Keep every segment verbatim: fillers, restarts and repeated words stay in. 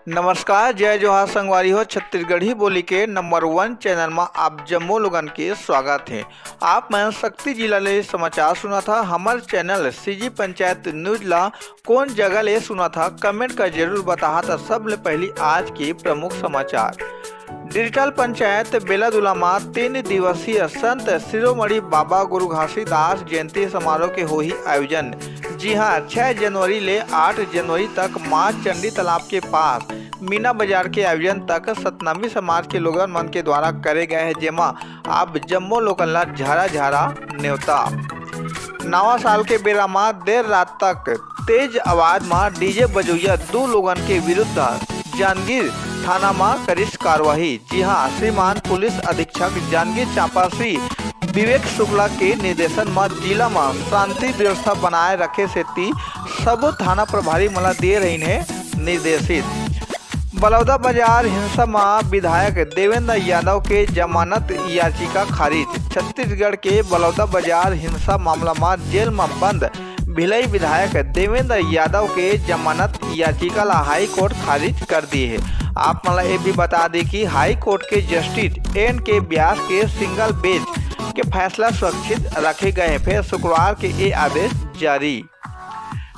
नमस्कार, जय जोहार संगवारी हो। छत्तीसगढ़ी बोली के नंबर वन चैनल मा आप जम्मो लोगन के स्वागत हे। आप मन शक्ति जिला ले समाचार सुनत हा। हमर चैनल सीजी पंचायत न्यूज ला कोन जगह ले सुनत हा, कमेंट कर जरूर बताहा। त सबले पहली आज के प्रमुख समाचार। डिजिटल पंचायत बेलादुला मा तीन दिवसीय संत शिरोमणि बाबा गुरु घासीदास जयंती समारोह के होही आयोजन। जी हाँ, छह जनवरी ले आठ जनवरी तक माँ चंडी तालाब के पास मीना बाजार के आयोजन तक सतनामी समाज के लोगन मन के द्वारा करे गए हे, जेमा आप जम्मो लोगन ला झारा झारा नेवता। नवा साल के बेरा मा देर रात तक तेज आवाज मा डीजे बजोइया दू लोगन के विरुद्ध जांजगीर थाना मा करिस कार्रवाई। जी हाँ, श्रीमान पुलिस अधीक्षक जांजगीर चांपा श्री विवेक शुक्ला के निर्देशन मा जिला मा शांति व्यवस्था बनाए रखे सेती सबो थाना प्रभारी मन ला दिए रहिन हे निर्देशित। बलौदा बाजार हिंसा मा विधायक देवेंद्र यादव के जमानत याचिका खारिज। छत्तीसगढ़ के बलौदा बाजार हिंसा मामला मा जेल मा बंद भिलई विधायक देवेंद्र यादव के जमानत याचिका ला हाई कोर्ट खारिज कर दिए हे। आप मन ला ये भी बता दी कि हाई कोर्ट के जस्टिस एन के व्यास के सिंगल बेंच के फैसला सुरक्षित रखे गए हे। फिर शुक्रवार के ये आदेश जारी।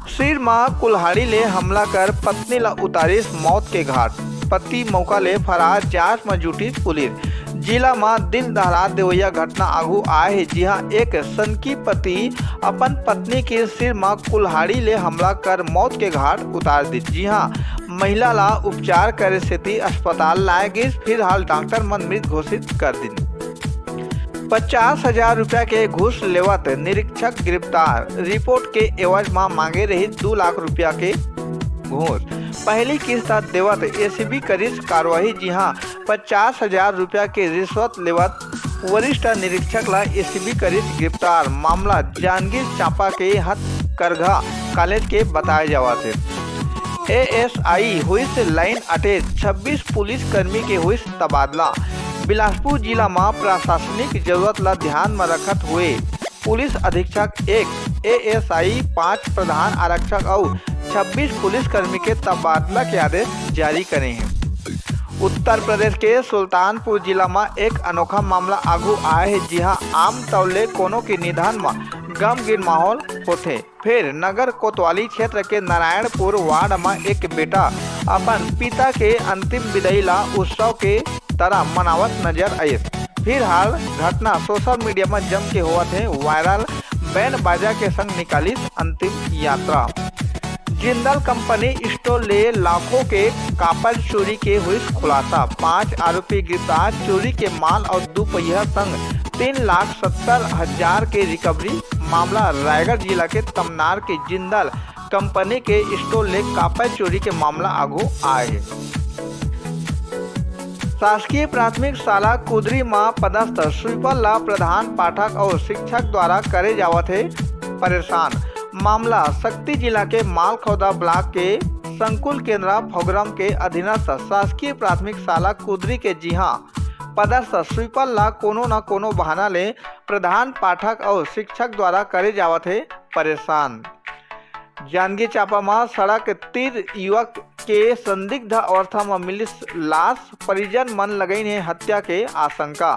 सिर मा कुल्हाड़ी ले हमला कर पत्नी ला उतारिस मौत के घाट, पति मौका ले फरार, जांच मा जुटिस पुलिस। जिला मा दिल दहला देवैया घटना आगू आए हे, जिहां एक सनकी पति अपन पत्नी के सिर मा कुल्हाड़ी ले हमला कर मौत के घाट उतार दिस। जिहां महिला ला उपचार करे सेती अस्पताल लाए गिस, फिलहाल डॉक्टर मन मृत घोषित कर दिन। पचास हजार रुपया के घूस लेवत निरीक्षक गिरफ्तार, रिपोर्ट के एवज मा मांगे रहिस दू लाख रुपया के घूस। पहली किस्त देवत एसीबी करिस कार्रवाई। जी हाँ, पचास हजार रुपया के रिश्वत लेवत वरिष्ठ निरीक्षक ला एसीबी करिस गिरफ्तार। मामला जांजगीर चांपा के हथकरघा कॉलेज के बताए जावत हे। एएसआई होइस लाइन अटैच, छब्बीस पुलिस कर्मी के होइस तबादला। बिलासपुर जिला मा प्रशासनिक जरूरत ला ध्यान मा रखत हुए पुलिस अधीक्षक एक, एएसआई पाँच, प्रधान आरक्षक अउ छब्बीस पुलिस कर्मी के तबादला के आदेश जारी करे हे। उत्तर प्रदेश के सुल्तानपुर जिला मा एक अनोखा मामला आगू आए हे, जिहां आमतौर ले कोनो के निधन मा गमगीन माहौल होथे। फिर नगर कोतवाली क्षेत्र के नारायणपुर वार्ड मा एक बेटा अपन पिता के अंतिम विदाई ला उत्सव के तरह मनावत नजर आइस। फिलहाल घटना सोशल मीडिया मा जम के होवत हे वायरल, बैंड बाजा के संग निकालिस अंतिम यात्रा। जिंदल कंपनी स्टोर ले लाखों के कापर चोरी के हुइस खुलासा, पांच आरोपी गिरफ्तार, चोरी के माल अउ दुपहिया संग तीन लाख सत्तर हजार के रिकवरी। मामला रायगढ़ जिला के तमनार के जिंदल कंपनी के स्टोर ले कापर चोरी के मामला आगू आए हे। शासकीय प्राथमिक शाला कुदरी मा पदस्थ स्वीपर ला प्रधान पाठक अउ शिक्षक द्वारा करे जावत हे परेशान। मामला शक्ति जिला के मालखौदा ब्लॉक के संकुल केंद्रा भोगरम के अधीनस्थ शासकीय प्राथमिक शाला कुदरी के जिहां पदस्थ स्वीपर ला कोनो न कोनो बहाना ले प्रधान पाठक अउ शिक्षक द्वारा करे जावत हे परेशान। जांजगीर चांपा मा सड़क तीर युवक के संदिग्ध अवस्था मा मिलिस लाश, परिजन मन लगइन हे हत्या के आशंका।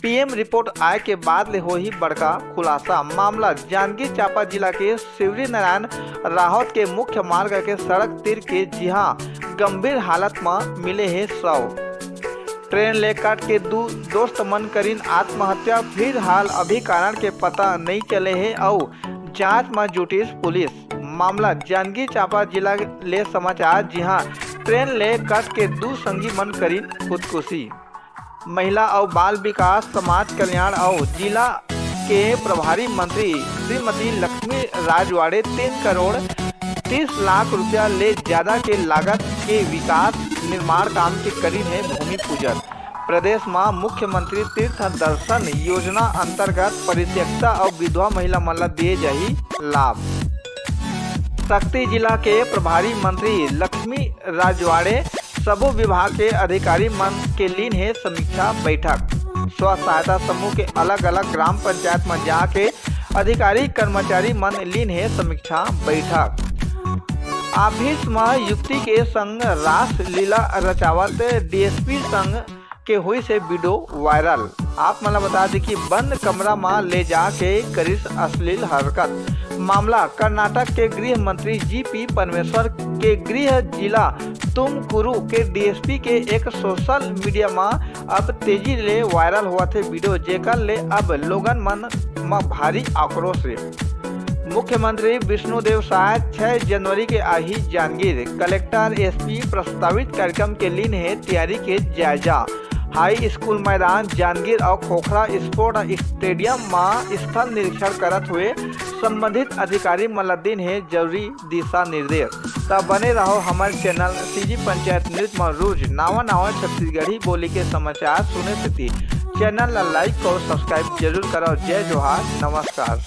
पीएम रिपोर्ट आए के बाद ले होही बड़का खुलासा। मामला जांजगीर चांपा जिला के शिवरी नारायण राहत के मुख्य मार्ग के सड़क तीर के, जिहां गंभीर हालत मा मिले हे शव। ट्रेन ले कट के दू दोस्त मन करिन आत्महत्या, फिलहाल अभी कारण के पता नइ चले हे अउ जांच म जुटिस पुलिस। मामला जांजगीर चांपा जिला ले समाचार, जिहां ट्रेन ले कट के दू संगी मन करिन खुदकुशी। महिला अउ बाल विकास समाज कल्याण अउ जिला के प्रभारी मंत्री श्रीमती लक्ष्मी राजवाड़े तीन करोड़ तीस लाख रुपया ले ज्यादा के लागत के विकास निर्माण काम के करिन हे भूमि पूजन। प्रदेश म मुख्यमंत्री तीर्थ दर्शन योजना अंतर्गत परित्यक्ता अउ विधवा महिला मन ल दिए जाही लाभ। सक्ती जिला के प्रभारी मंत्री लक्ष्मी राजवाड़े सबो विभाग के अधिकारी मन के लीन हे समीक्षा बैठक। स्व सहायता समूह के अलग-अलग ग्राम पंचायत म जाके अधिकारी कर्मचारी मन लीन हे समीक्षा बैठक। ऑफिस म युवती के संग रासलीला रचावत डीएसपी संग के होइस हे वीडियो वायरल। आप मन ल बता दें कि बंद कमरा म ले जाके करिस अश्लील हरकत। मामला कर्नाटक के गृह मंत्री जीपी परमेश्वर के गृह जिला तुमकुरु के डीएसपी के एक सोशल मीडिया म अब तेजी ले वायरल होवत हे वीडियो, जेकर ले अब लोगन मन म भारी आक्रोश हे। मुख्यमंत्री विष्णुदेव साय छह जनवरी के आही जांजगीर, कलेक्टर एसपी प्रस्तावित कार्यक्रम के लीन हे तैयारी के जायजा। हाई स्कूल मैदान जांजगीर अउ खोखरा स्पोर्ट स्टेडियम म स्थल निरीक्षण करत हुए संबंधित अधिकारी मन ल दीन हे जरूरी दिशा निर्देश। त बने रहो हमर चैनल सीजी पंचायत न्यूज म, रोज नावा नावा छत्तीसगढ़ी बोली के समाचार सुने सेती चैनल ल लाइक अउ सब्सक्राइब जरूर करो। जय जोहार, नमस्कार।